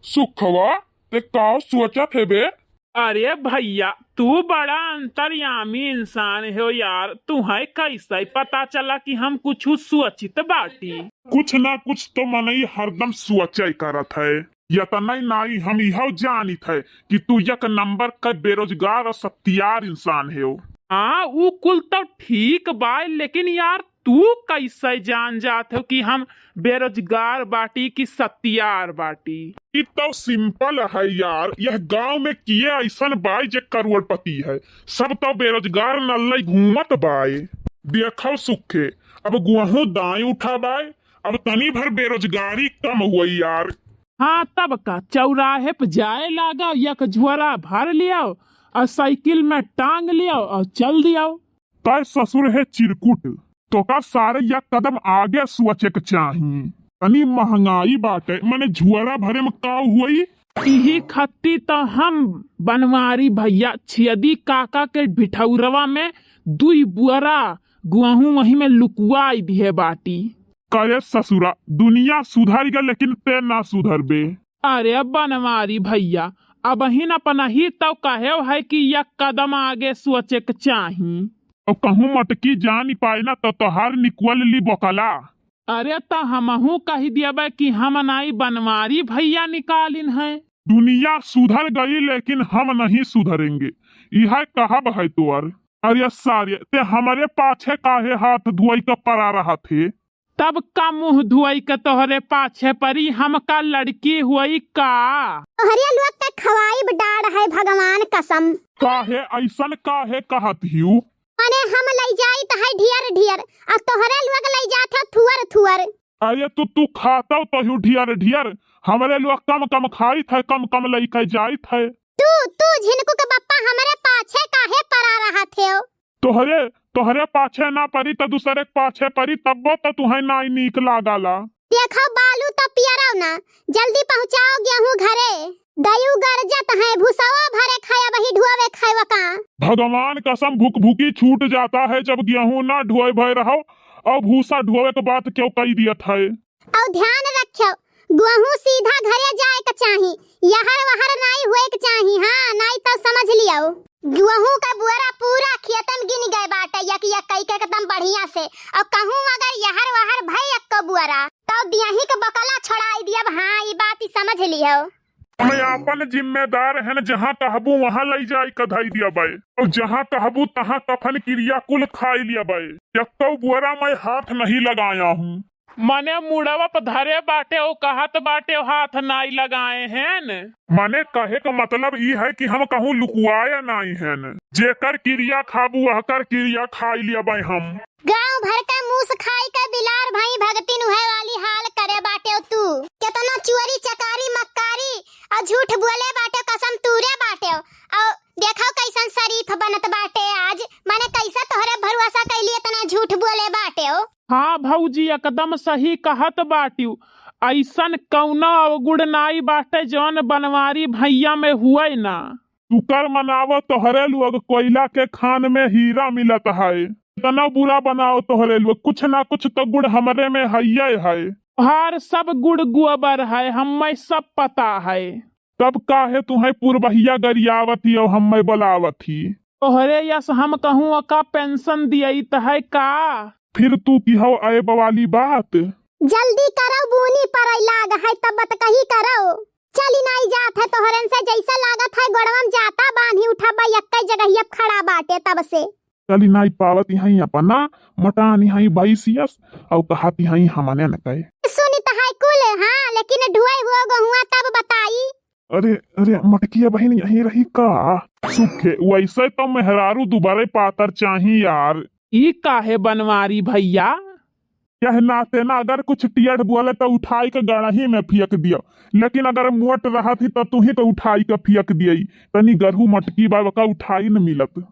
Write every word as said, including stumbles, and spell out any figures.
सुखवा, ते का सोचत है बे? अरे भइया, तू बड़ा अंतर्यामी इंसान हो यार, तुहैं कैसे पता चला कि हम कुछ सोचित बाटी? कुछ ना कुछ तो मनई हरदम सोचे करत है। यतनै नाई, हम इहो जानित है कि तू एक नंबर का बेरोजगार और सत्यार इंसान हो। हाँ, ऊ कुल तो ठीक बा, लेकिन यार तू कैसे जान जात हो कि हम बेरोजगार बाटी कि सत्यार बाटी? ई तो simple है यार, यह गांव में किए ऐसन बाय जे करोड़पति है, सब तो बेरोजगार नल्लई घूमत बाय। देखो सुखे, अब गोहूं दाई उठा बाय, अब तनी भर बेरोजगारी कम हुई यार। हाँ, तब का, चौराहे पे जाए लागा, एक झोरा भर लियो और साइकिल में टांग लियो और चल दियो। तय ससुर है चिरकुट, तोका सारे एक कदम आगे सोचे के चाही। तनी महंगाई बाटे, मने झुआरा भरे में का हुई? इही खत्ती तो हम बनवारी भइया छियदी काका के भिठौरवा में दुई बुअरा गुआहू वही में लुकुआई दिहे बाटी। करे ससुरा, दुनिया सुधर गए लेकिन ते ना सुधरबे। अरे बनवारी भइया, अबहिन अपनही तो कहेव है कि एक कदम आगे सोचे के चाही। और कहूँ मटकी जानी पाए ना तो तोहार निकल ली बोकला। अरे तो हमहू कही दियबे कि हम नाई बनवारी भइया निकालिन है। दुनिया सुधर गई लेकिन हम नहीं सुधरेंगे, यह कहब है तोर। अरे सारे, ते हमरे पाछे काहे हाथ धोई के पड़ा रहा थे? तब का मुँह धोई के तोहरे पाछे परी, हम का लड़की हुई का? तोहरे लोग के खवाइब डाड़ है भगवान कसम। काहे ऐसन काहे कहत हियू? मने हम लई जाइत है ढियर ढियर, आ तोहरे लोग लई जात हो थुअर थुअर। अरे तू, तू खातौ तोहू ढियर ढियर, हमरे लोग कम कम खाइत है, कम कम लई के जाइत है। तू, तू झिनकू के बप्पा हमरे पाछे काहे पड़ा रहा थे? तोहरे, तोहरे पाछे ना परी त दूसरे के पाछे परी, तब्बो त तुहैं नाई नीक लागाला। देखो बालू त पियराव ना, जल्दी पहुँचाओ गेहूँ घरे। दयू गरजत है, भूसवा भरे खाए, वही ढुआवे खाए वका। भगवान कसम भुकभुकी छूट जाता है, जब गेहूँ ना ढुआए भय रहो और भूसा ढुआवे के बात क्यों कही दियत है। और ध्यान रख्यो, गेहूँ सीधा घरे जाए के चाही, यहर वहर नाई होए के चाही। हाँ, नाई तो समझ लियो। गेहूँ का बुअरा पूरा खेतन गिन गए बाटे, यक यक कई के एकदम बढ़िया से। और कहूँ अगर यहर वहर भय एक बुअरा, तो दियही के बकला छोड़ाई दियब। हाँ, ई बात ही समझ लियो। हम आपन जिम्मेदार हन, जहाँ कहबू वहाँ लई जाई के धई दियबै, और जहाँ कहबू तहाँ कफन किरिया कुल खाई लियबै। यक्कौ बुअरा मैं हाथ नहीं लगाया हूँ। मने मुड़वा प धरे बाटे, ओ कहत बाटे, ओ हाथ नाई लगाए हेन। मने कहे क मतलब ई है कि हम कहूँ लुकुआए नाई हेन। जेकर किरिया खाबू, वहकर किरिया खाई लियबै हम। गाँव भर के मूस खाई के बिलार भई भगतिन उहे वाली हाल करे बाटे तू। केतना चोरी चकारी मक्कारी और झूठ बोले बाटे, कसम तूरे बाटे। और देखो कैसन शरीफ बनत बाटे आज, माने कैसे तोहरे भरोसा कैली इतना झूठ बोले बाटे हो। हाँ भौजी, एकदम सही कहत बाटिउ। ऐसन कौनो अवगुण नाई बाटे जौन बनवारी भैया में हुए ना। शुक्र मनावो तोहरे लोग, कोयला के खान में हीरा मिलत है। इतना बुरा बनाओ तोहरे लोग, कुछ ना कुछ तो गुण हमरे में हइये है। तोहार सब गुड़ गोबर है, हम्मे सब पता है। तब काहे तुहैं पुरबहिया गरियावत ही और हम्मे बोलावत ही? तोहरे यस हम कहूँ ओका पेंशन दियत है का? फिर तू किहौ ऐब वाली बात? जल्दी करो, बूनी परै लाग है, तब बतकही करो। चली नाई जात है तोहरन से, जैसे लागत है गोड़वा में जाता बान्ही उठा बा, यक्कै जगहिया पे खड़ा बाटे तब से। चली नाई पावत हई अपना मटानी हई भैंसियस, और कहती हई हमने न कहे। सुनित है कुल, हाँ, लेकिन ढुए हुआ गहुआ तब बताई। अरे, अरे, मटकिया बहिन यहीं रही का? सुखे, वैसे तो मेहरारू दुबारे पातर चाही यार। ई काहे बनवारी भैया? यह नाते ना, अगर कुछ टियठ बोले तो उठाई के गड़ही में फेंक दियो, लेकिन अगर मोट रहत ही तो तुही के उठाई के फेंक दियई। तनी गरहू मटकी बा, ओका उठाई न मिलत।